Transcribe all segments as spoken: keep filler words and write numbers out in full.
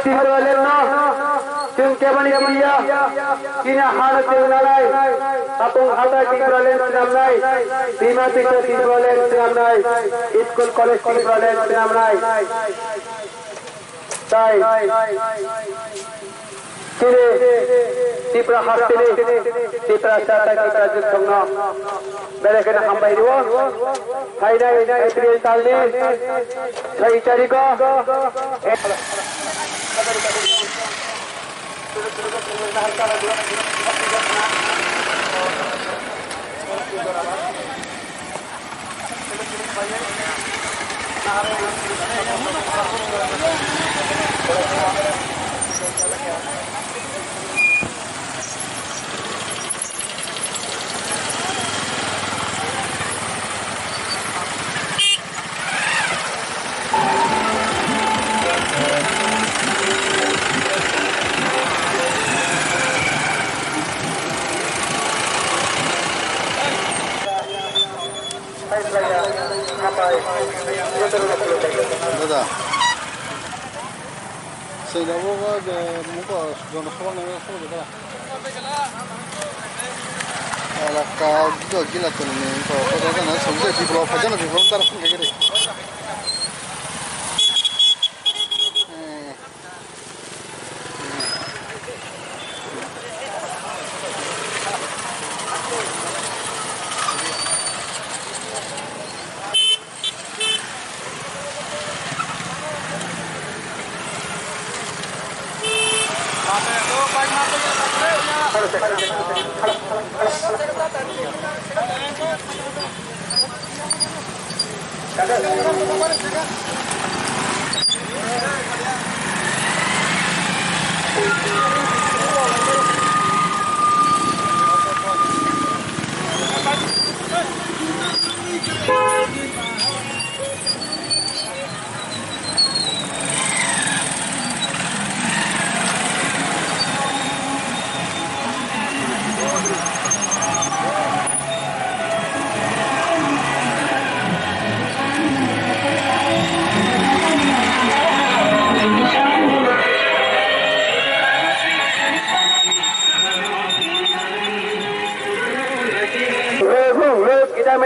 Tipraland no chwng keboni kiriya, chini hano chwng nanai, tapung hatai Tipraland swnamnai, Dima Tisa Tipraland swnamnai, school college Tipraland swnamnai. Tai chini Tipra hasteni Tiprasa tai Tipra Juthongno belai kheno hambai rwo. Phainai April talni sai tarigo. Dada. Sila bo ba de muko jono khobang na khobang da. Ala ka do gila to ni ko ko da na song de biblo phaja na biblo tar song de.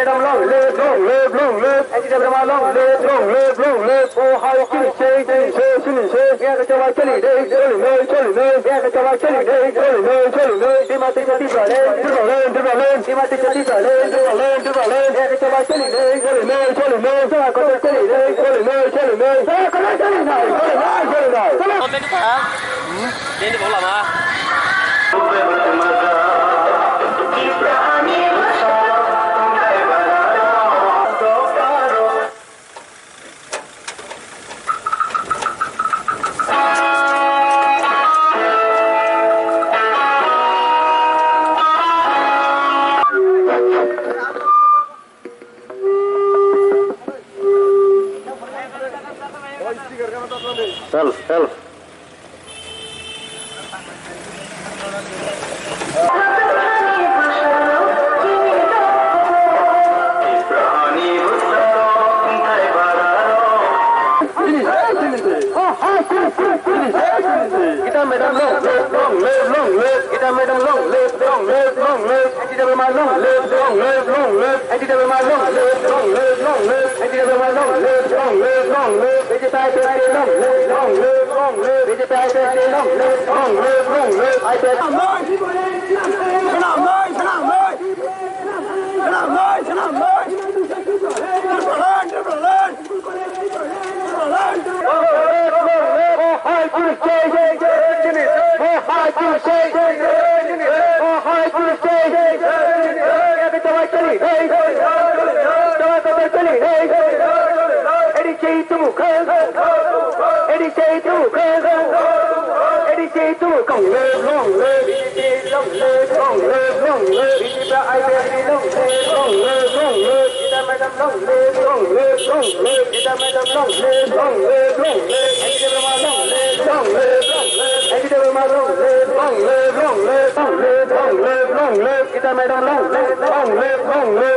Long live, long live, long live, long live. Anti Debbarma long live, long live, long live. Oh, how can you say, say, say, say, say? Yeah, the Jawai chali day, chali day, chali day. Yeah, the Jawai chali day, chali day, chali day. Dima Tisa Tipraland, Tipraland, Tipraland. Dima Tisa Tipraland, Tipraland, Tipraland. Yeah, the Jawai chali day, chali day, chali day. Jawai Kotor chali day, chali day, chali day. Jawai Kotor chali day, chali day, chali day. Jawai. Dini bo lama. Help, help. Gita madam long live, long live, long live. Gita madam long live, long live, long live. Anti Debbarma long live, long live, long live. Anti Debbarma long live, long live, long live. Anti Debbarma long live, long live, long live. B J P I P F T long live, long live, long live. B J P I P F T long live, long live, long live. I P F T. Long live, long live, long live, long live. Long live, long live, long live. Gita madam long live, long live, long live. Gita madam long live, long live, long live. Anti Debbarma long live, long live, long live. Anti Debbarma long live, long live, long live. Long live, long live, long live. Gita madam long live, long live, long live.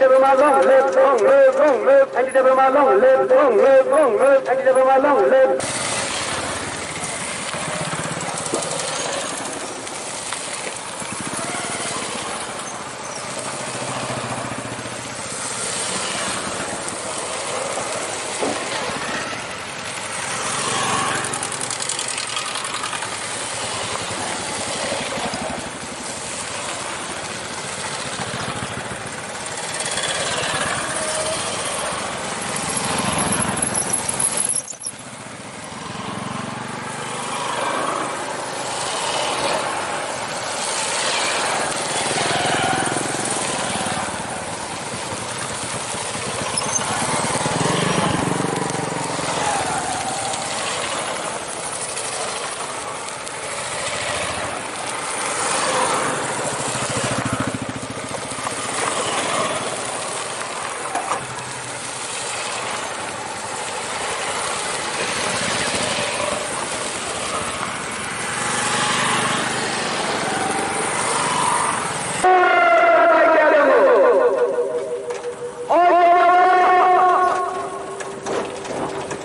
Debbarma long live, long live, long live. N T Debbarma long live, long live, long live. N T Debbarma long live.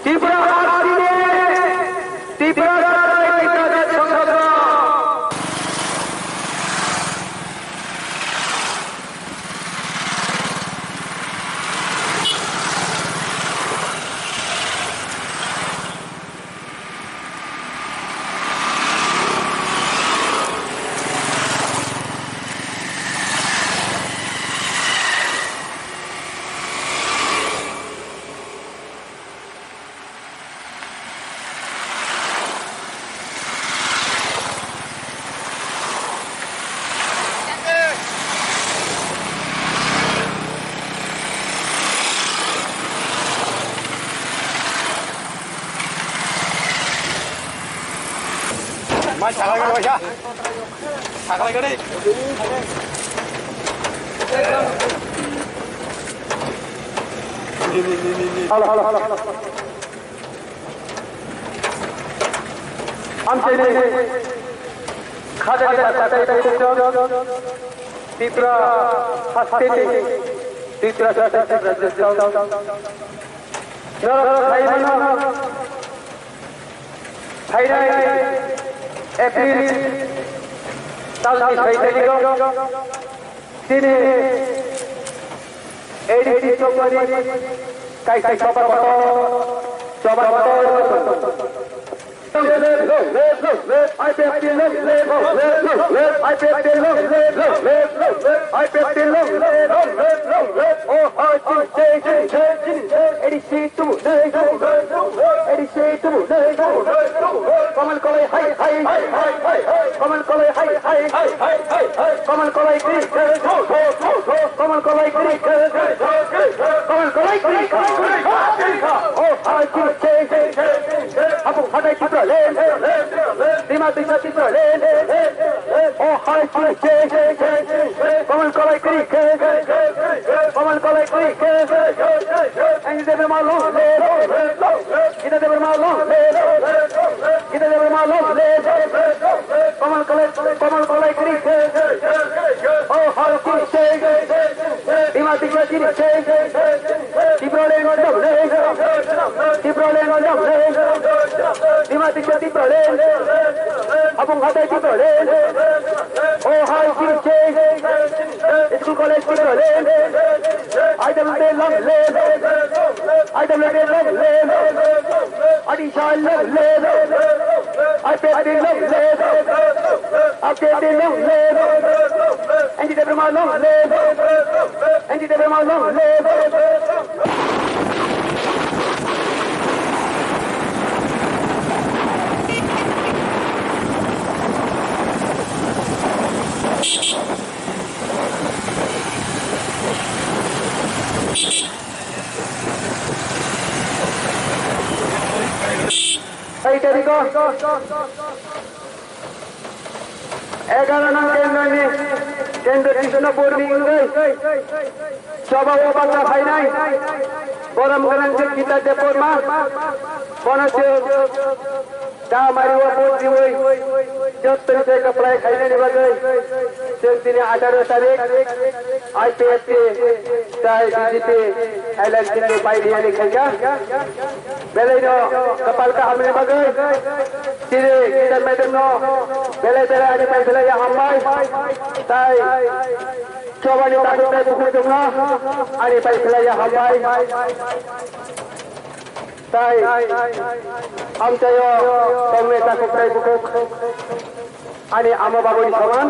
Tripura Army, Tripura Army, Mai sakhlai kari waisa. Sakhlai kari. Hello, hello, hello, hello. Amchaini khajani pachatai taikhukjak Tripura hasteni, Tripura State Rajyotsav. Norok khaimano phainai April talni soi tarikgo. Chini A D C chowmani kaisa choba kotor, choba kotor. I P F T long live, long live, long live. I P F T long live, long live, long live. I P F T long live, long live, long live. I P F T long live, long live, long live. Oh, hi, chini, chini, chini, chini, chini. A D C tubu nei, tubu nei, tubu nei. A D C tubu nei, tubu nei, tubu nei. Komal kolai hai, hai, hai, hai, hai, hai. Komal kolai hai, hai, hai, hai, hai, hai. Komal kolai kri, kri, kri, kri, kri, kri. Kamal Kolai Kri, Kamal Kolai Kri, O hai Kri, Habung Hatai Tipraland, Dima Disa Tipraland, O hai Kri, Kamal Kolai Kri, Kamal Kolai Kri, Andy Debbarma long live. Gita Debbarma long live. Gita Debbarma long live. Kamal Kolai, Kamal Kolai Kri. O hai Kri. Dima Disa Kri. Tipraland long live. Tipraland long live. Dima Disa Tipraland. Habung Hatai Tipraland. O hai Kri. School college Tipraland. I W T long live. I W T long live. Adi Shah long live. I P F T long live. I P F T long live. Andy Debbarma long live. Andy Debbarma long live. Ei tariko egarono kendroni, kendro Krishnapurni wngwi chobao bata phainai borom gwnang Gita Debbarma, bono chwng Tamari o vote riwi jottoni se kwplai khainani bagwi chwng tini atharo tarik I P F T tai B J P alliance ni bai riyani khaikha. Belaino kwpal kahamni bagwi tini Gita madam no belai belai ani pai belai hambai tai chobani takhuk tai bukhuk jongno ani pai belai hambai. Tai amchaio tongnai takhuk tai bukhuk ani ama babuni soman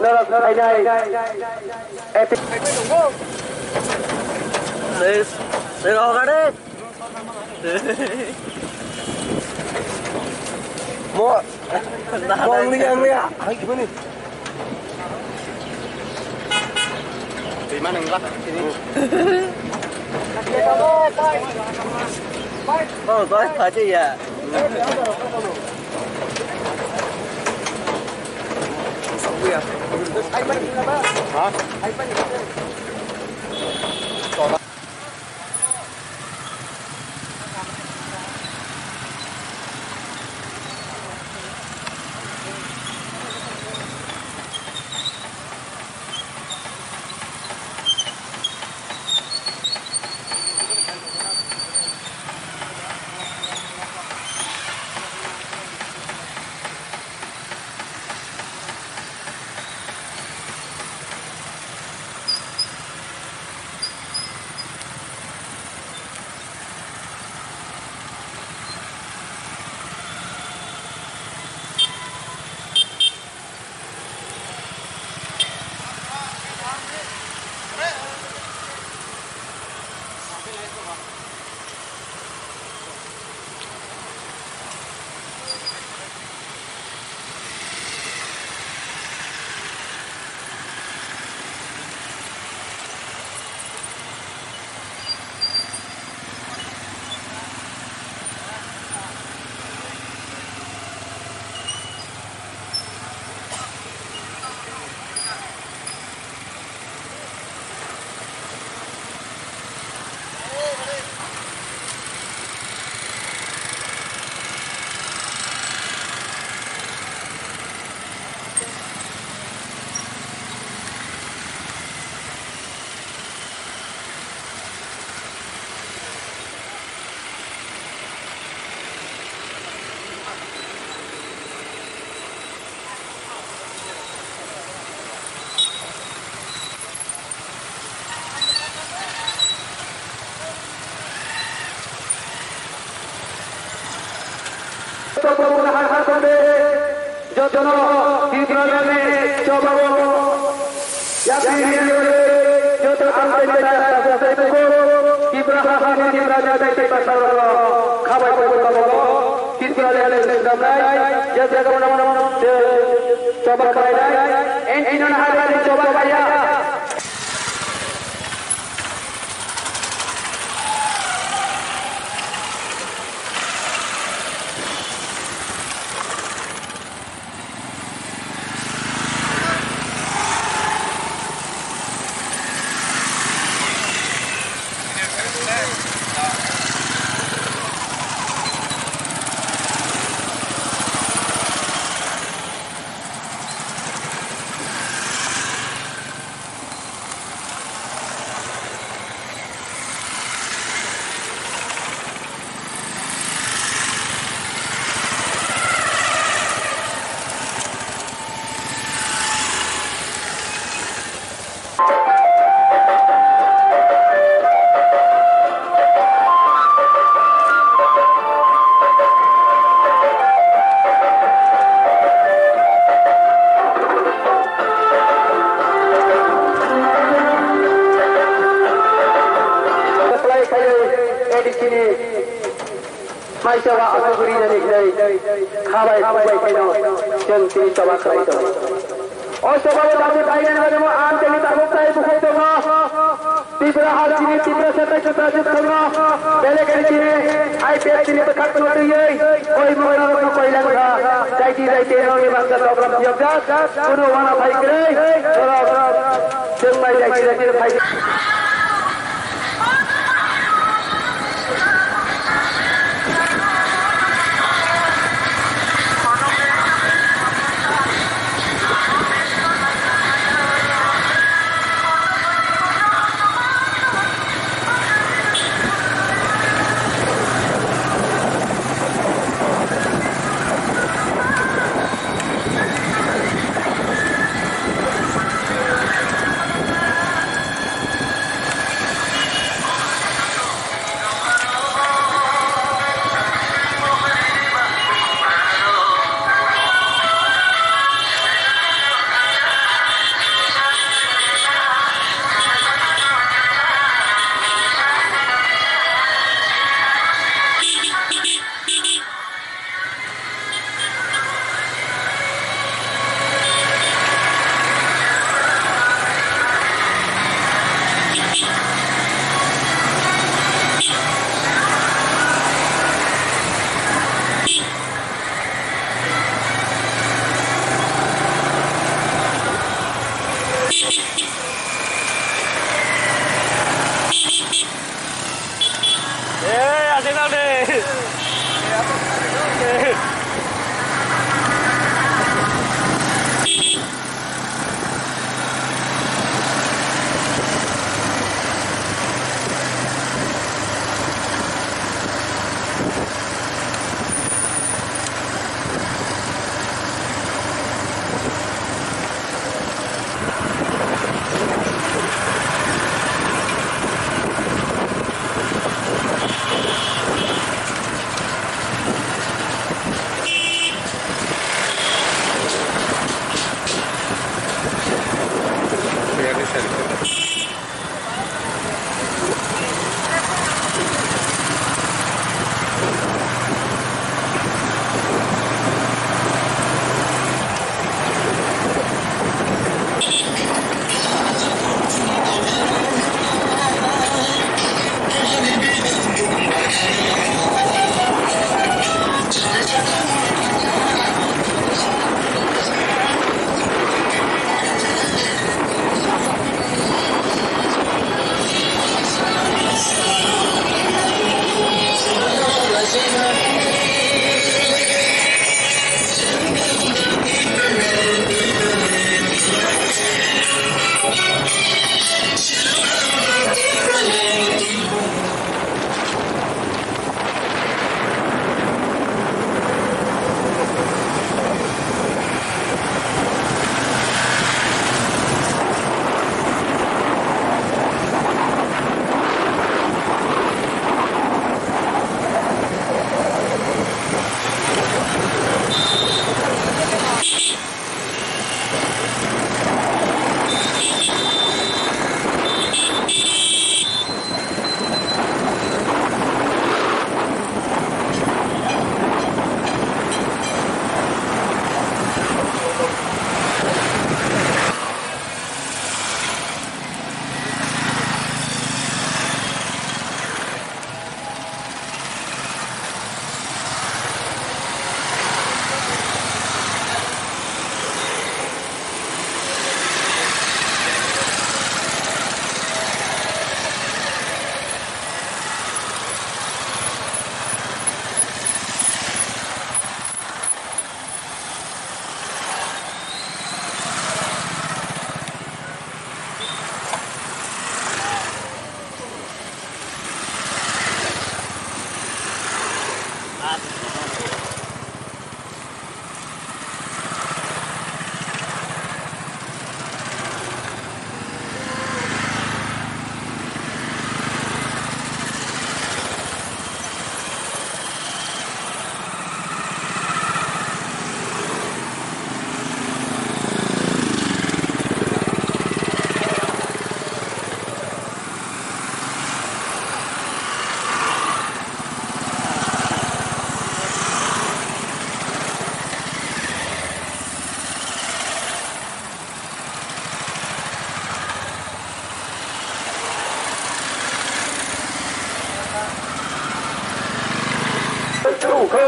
norok khainai epi. Tei, tei kok kade? Mo, mo ang liya, ang liya. Twi ma nang la. Oh, koi pha che ya. Ha? Jotono Tiprani chobao yapri joto tangtai tangtai tangtai buko Tipra hahani Tipra tangtai tangtai pasal khabai buko kabo Tiprani tangtai jaga mana mana choba khabai dai en inon hahani choba kaya. Mai choba asuguri jani khlai khabai khubai khaino chwng tini choba khlai tongo. O choba o dati bainani bagwi mo ang tini tabuk tai bukhuk tongo. Tripura hal chini Tripura setai chuta chuk tongo. Belek ani chini I P F chini bwkhak no twiwi koi mokna rokno koi langkha. Jaiti jaiti nongni bangsa tobram phiyokjak. Kunu wana phai kwrwi. Borok chwng bai jaiti jaiti phai.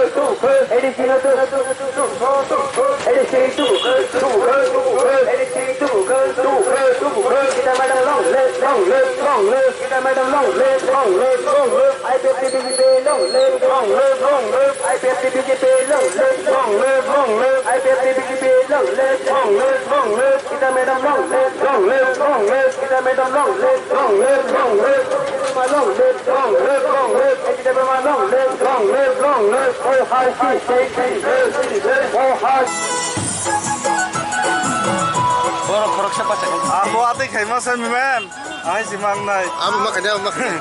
Eighty-three, eighty-three, Gita madam, long live, long live, long live. Gita madam, long live, long live, long live. I P F T B J P, long live, long live, long live. I P F T B J P, long live, long live, long live. I P F T B J P, long live, long live, long live. Gita madam, long live, long live, long live. Gita madam, long live, long live, long live. Long live, long live, long live. Gita madam, long live, long live, long live. Oh, hi, hi, hi, hi, hi, hi. Oh, hi. Borok khoroksa pacha. Ako atwi khaima se, man. Ahai si mangnai. Abo ma khainai, abo ma khainai.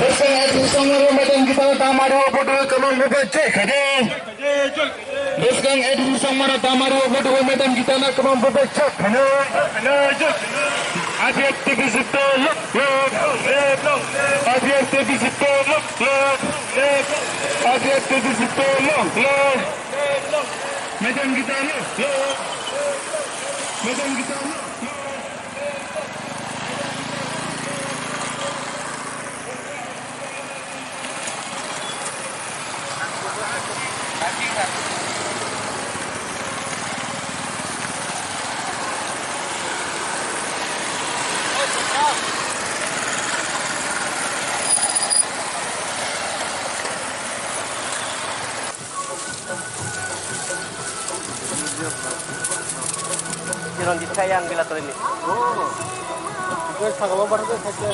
Bwskang F C Songmaro madam kita tamari o photo kamang bubai chekhade. Bwskang F C Songmaro tamari o photo madam kita na kamang bubai chekhade. Abiak T V sito lok lok. Abiak T V sito lok lok. Abiak T V sito lok lok. Madam kita lok lok. Madam kita lok. Kiron di kaya ang gila tolini. Oh. Itu sagalo baru deh saja.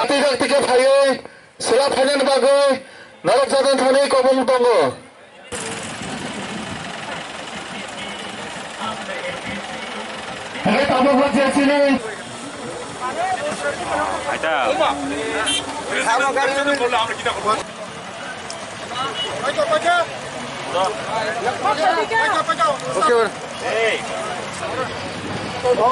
Tike tike phaiwi sela phainani bagwi narwkjaknai thani kobong tongo. Hei, tabuk bo jesini. Aita. Okay, okay. Hey. Tongo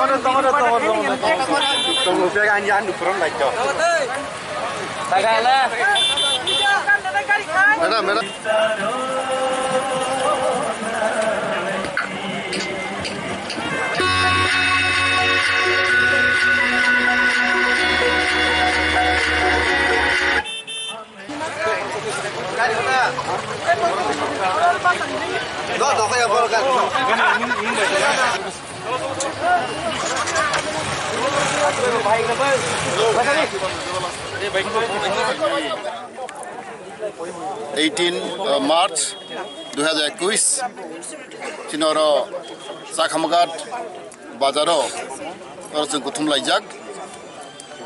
de, tongo de, tongo de, tongo de. Tongo, bag ani, ani phuran lai to. Mera, mera. Eighteen, uh, March dui hajar ekush, chini oro Chakhamaghat bazaro oro chwng kuthum laijak.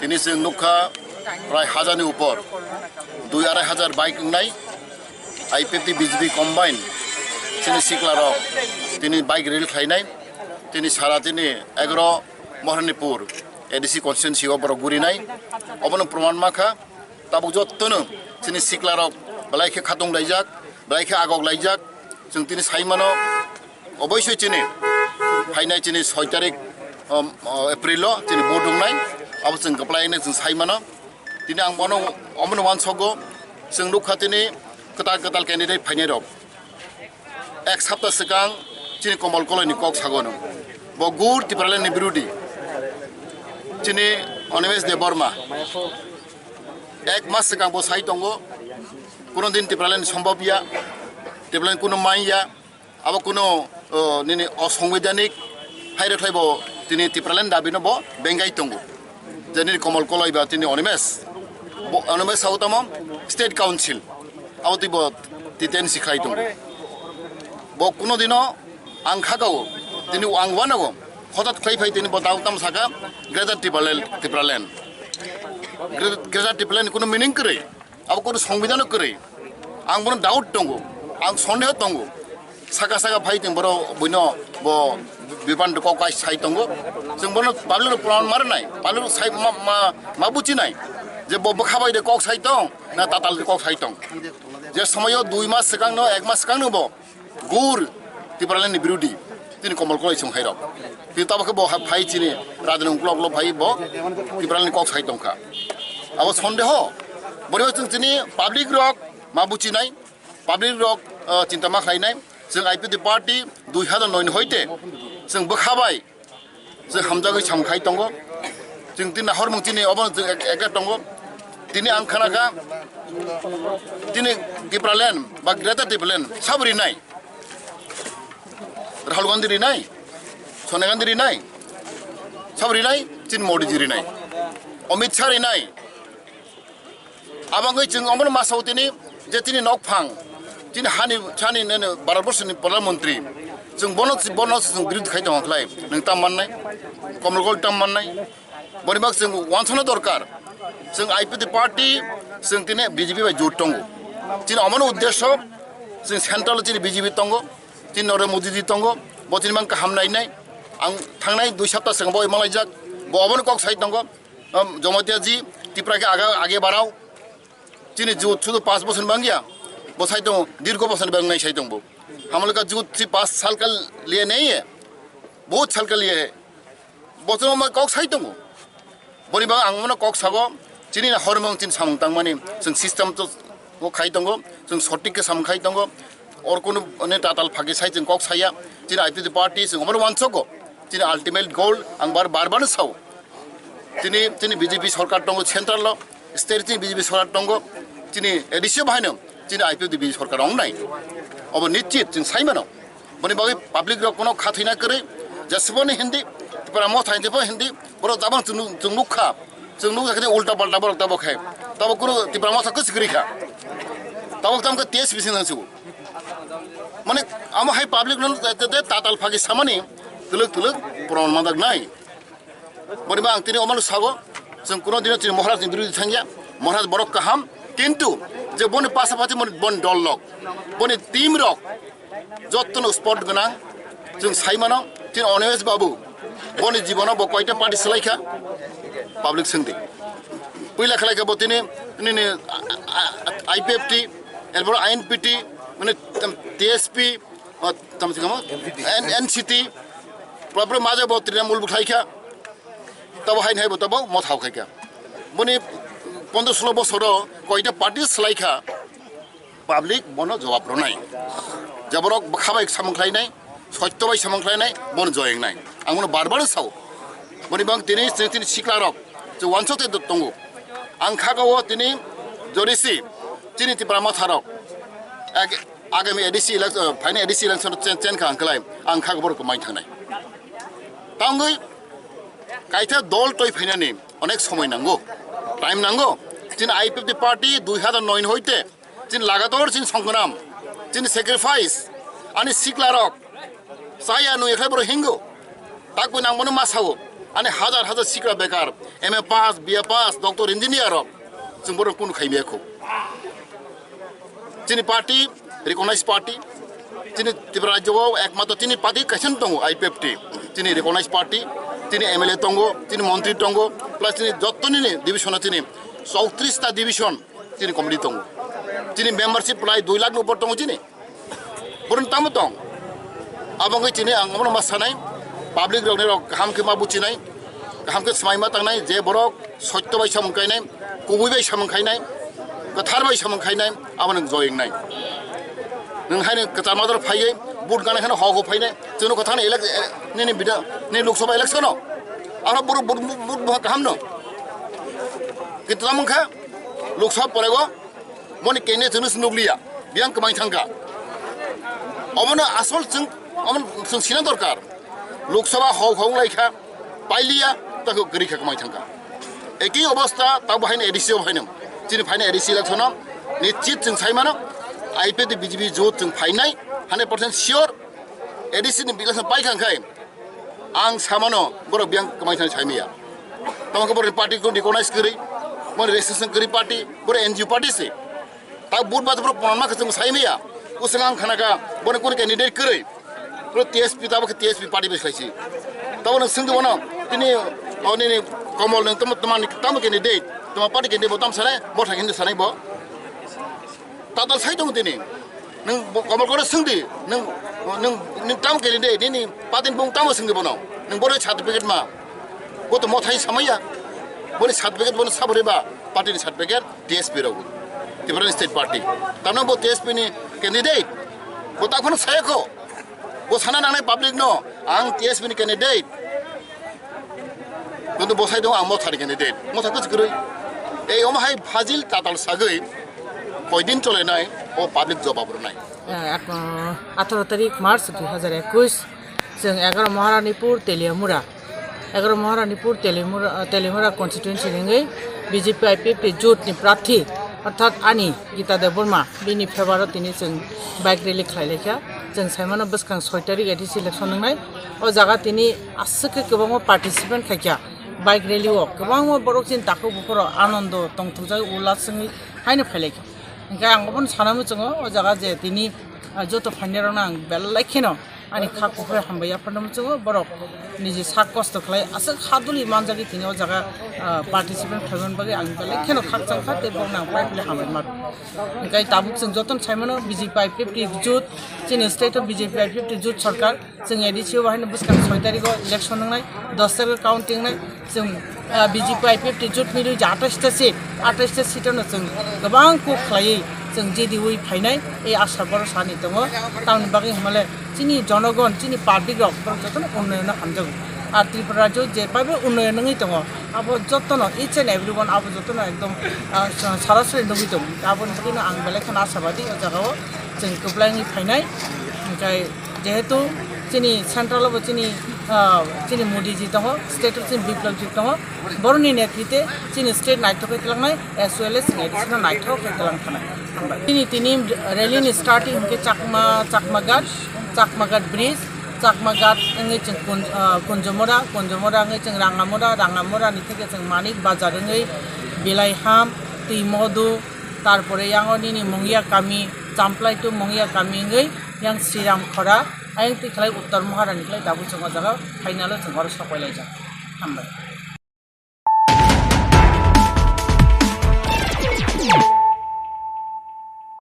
Tini chwng nukha prai hajarni upor, dui arai hajar bike wngnai, I P F T B J P combine chini siklarok tini bike rally khlainai, tini sara tini egaro Mohanipur A D C constituency o borok gurinai, obono proman mankha. Tabuk jottono chini siklarok belai khe khatung laijak, belai khe agok laijak, chwng tini sai mano. Oboisoi chini phainai chini soi tarik, um, uh, April o chini vote wngnai, abo chwng kwplai wngnai chwng sai mano. Tini ang bono, omono uansukgo, chwng nukha tini kwtal kwtal candidate phainai rok. Ek sapta swkang chini Komol Koloi ni kok sago no. Bo gur Tipraland ni birodi. Chini Animesh Debbarma. Ek mas swkang bo sai tongo. Kuno din Tipraland ni sombhob ya. Tipraland kuno mai ya. Abo kuno, o, nini osongbidhanik hai rwkhlai bo tini Tipraland dabi no bo bengai tongo. Je nini Komol Koloi ba tini Animesh. Bo Animesh sao tamo state council. Abo twi bo titensi khlai tongo. Bo kuno dino ang khakao, tini ang wanago, hotat khlai phai tini bo dao tam saka Greater Tipraland, Tipraland. Greater, Greater Tipraland kuno meaning kwrwi, abo kuno songbidhano kwrwi. Ang bono doubt tongo, ang sondeho tongo. Saka saka phai tini boro buino bo bipan kok kai sai tongo. Chwng bono public rok proman marinai, public rok sai ma, ma, ma buchinai. Je bo bwkha bai de kok sai tong, na tatal de kok sai tong. Je somoyo dui mas swkang no, ek mas swkang no bo gur Tipraland ni birodi tini Komol Koloi song hai rok. Tini tabo khe bo ha-, phai chini radini uklok uklok phai bo Tipraland ni kok sai tongkha. Abo sondeho. Bori chwng chini public rok ma buchinai, public rok, ah, chinta ma khlainai. Chwng I P F T party dui hajar noi ni hoite chwng bwkha bai chwng hamjagwi samung khai tongo. Chwng tini nahormung chini obo chwng ek, ek tongo. Tini ang khanakha tini Tipraland ba Greater Tipraland sabo rinai. Rahul Gandhi rinai, Sonia Gandhi rinai, sabo rinai, chini Modi ji rinai, Amit Shah rinai. Abangwi chwng omono ma sao tini je tini nokphang, tini hani, hani nene Bharat Borso ni Pradhan Mantri. Chwng bono, bono chwng birodh khai tongkhlai. Nwng tam mannai, Komol Koloi tam mannai. Boni bak chwng wansana dorkar. Chwng I P F T party, chwng tini B J P bai jut tongo. Chini omono uddesho, chwng central chini B J P tongo, chini Narendra Modi ji tongo, bo chini mang kaham nainai. Ang thangnai dui sapta swkang bo malaijak. Bo obono kok sai tongo, um, Jamatia ji, Tipra ke aga, age barao. Chini jut sudu pas bosor bangya, bo sai tongo, dirgo bosor bang nai sai tongo. Hamolka jut si pas sal kal liye nahi hai, bahut sal kal liye hai. Bo chwng ma kok sai tongo. Boni bagwi ang mano kok sago, chini na hormung chini samung tangmani, chwng system to o khai tongo, chwng sotik ke samung khai tongo. Or kunu ne tatal phagi sai chwng kok saya, chini I P F T party chwng omono wansogo. Chini ultimate goal ang bar bar bar sao. Chini, chini B J P sorkar tongo central lo, state chini B J P sorkar tongo, chini A D C o bahaino, chini I P F T B J P sorkar ong nai. Obo nischit chwng sai mano. Boni bagwi public rok kono khathina kwrwi, jesuboni Hindi, Tipra Motha Hindi, Hindi, borok jabang chwng nuk, chwng nuk kha, chwng nuk kha ulta palta borok tabo khe, tabo kunu Tipra Motha kwchwk kwrwi kha, tabo tamo khe T S P sing nang sugo. Mane amo hai public no te, te, te tatal phagi samani twlwk twlwk proman mandak nai. Boni ba ang tini omano sago, chwng kuno dino chini Maharaj ni birodhi thangya, Maharaj borok kaham, kintu je boni pasapasi boni, boni dol rok, boni team rok, jottono sport gwnang, chwng sai mano, chini Onimesh Babu, boni jibono bo koita party swlai kha, public swngdi. Puila khlai kha bo tini, nini, a, a, a, I P F T, erpor I N P T, mane, tam, T S P, o, tam se kamo? N-, N C T, pura pura maja bo Trinamool bo khlai kha. Tabo haini hai bo tabo Motha khai kha. Boni pondro solo bosoro koita party swlai kha, public bono jawab rwnai. Jaborok bwkha bai samung khlainai, sotto bai samung khlainai, bono joyeng nai. Ang bono bar bar sao. Boni bang tini, tini, tini sikla rok, je wansok te tongo. Ang khago o tini jorisi, chini Tipra Motha rok. Ag-, agami A D C elec-, uh, phaini A D C election chen, chen kha ang klai, ang khago borok mai thangnai. Tangwi kaitha dol toi phainani onek somoi nango, time nango. Chini I P F T party dui hazar noi hoite chini lagator chini songnam, chini sacrifice, ani sikla rok chaya nui khlai borok hingo. Takbo nang bono ma sao, ani hazar hazar sikla bekar, M A pass, B A pass, doctor, engineer rok, chwng borok kunu khaimaya kho. Chini party, recognized party, chini Tripura rajyo o ekmatro chini party kaisa tongo, I P F T, chini recognized party, chini M L A tongo, chini montri tongo, plus chini jottoni ni division o chini chowtris ta division chini committee tongo, chini membership prai dui lakh ni upor tongo chini. Borok tamo tong? Abo wngwi chini ang omono ma sanai, public rokni rok kaham khe ma buchinai, kaham khe swmai ma tangnai, je borok sotto bai samung kainai, kubui bai samung khainai, kwthar bai samung khainai, abo nwng joyeng nai. Nwng haino kwchar mador phaiwi vote gana kheno hok hok phainai, chwngno kwthang elek-, nini bida-, nini Lok Sabha election o, aro borok vote, vote, vote buha kaham no. Kintu tamo wngkha Lok Sabha porego, Boni candidate chwngno se nukliya, biyang kwmai thangkha. Obono asol chwng, obono chwng sina dorkar. Lok Sabha hok hok lai kha, pailiya, takhe kwrwi kha kwmai thangkha. Eki obostha, tabo haino A D C o haino. Chini phaino A D C election o, nischit chwng sai mano, I P F T B J P jot chwng phainai, hundred percent sure, A D C ni election pai kha khai. Ang samano borok biyang kwmai thani saimaya. Tamo khe borok party ko recognize kwrwi, borok registration kwrwi party, borok N G O party se. Ta vote ba borok proman ma khe chwng saimaya. Usang ang khana kha borok kunu candidate kwrwi. Borok T S P tabo khe T S P party bai khlaisi. Tabo nwng swngdi bono tini o nini Komol nwng tamo tamo tamo candidate, tamo party candidate bo tam sanai, bo thang hindi sanai bo. Tatal sai tongo tini. Nwng bo-, Komol kore swngdi, nwng, nwng, nwng tamo khe de, nini patin bung tamo swngdi bono. Nwng boro certificate ma. Bo to Mothai samaya. Boni certificate bono sabore ba, party ni certificate, T S P rok. Tipra State Party. Tamo bo T S P ni candidate. Bo ta phano saya kho. Bo sana nangnai public no, ang T S P ni candidate. Kintu bo sai tongo ang Mothani candidate. Motha kwchwk kwrwi. Ei omo hai fajil tatal sagwi koidin cholenai o public jobab rwnai. Eh, ak-, atharo tarik March dui hazar ekwis, chwng egaroh Maharanipur Teliamura, egaroh Maharanipur Teliamura, Teliamura constituency ni wngwi B J P I P F T jotni prarthi, orthat ani Gita Debbarma, bini favour o tini chwng bike rally khlai laikha. Chwng saimano bwskang soi tarik A D C election wngnai. O jaga tini aswk khe kwbangma participant khaikha bike rally o. Kwbangma borok chini takhuk bukhuk rok anondo tongthokjagwi ulas wngwi haino phailaikha. Hinkhe ang obono sana muchungo o jaga je tini, ah, joto phainairokno ang belai kheno Ani kha kuphur hambai yapharno muchungo, borok niji sak kosto khlai aswk haduli manjagwi tini o jaga, ah, participant khlaiman bagwi ang belai kheno khakchang kha tei borokno ang pai pili hambai maro. Hingkai tabuk chwng jotono saimano B J P I P F T youth, chini state o B J P I P F T youth sorkar, chwng A D C o bahaino bwskang soi tarikh o election wngnai, dos tarikh o counting wngnai, chwng, ah, B J P I P F T youth milwi je atais ta seat, atais ta seat ano chwng kwbang kok khlaiwi chwng J D I phainai, ei asa boro sani tongo. Tamoni bagwi hwnmale chini jonogon, chini public rok borok jotono unnoyono hamjago. Ar Tripura rajyo je paibo unnoyon wngwi tongo, abo jotono each and everyone abo jotono ekdom, ah, sarasari nugwi tongo. Aboni bagwino ang belai kheno asabadi o jagao chwng kwplai wngwi phainai. Hingkai jehetu chini central o bo chini, ah, chini Modi ji tongo, state o chini Biplab ji tongo, boroni netrite chini state naithok khe twlangnai, as well as chini A D C no naithok khe twlang thanai. Hambai. Chini tini rally ni starting hwnkhe Chakma, Chakmaghat, Chakmaghat bridge, Chakmaghat wngwi chwng Kun-, ah, Kunjomora, Kunjomora wngwi chwng Rangamora, Rangamora ni theke chwng Manik Bazar wngwi Bilaiham, Twimodu, tarpore yang o nini Mungya kami, Champlai to Mungya kami wngwi yang Sriram Khora, ayang twi khlai Uttor Moharani khlai tabuk chwng o jaga final o chwng oro sopai laijak. Hambai.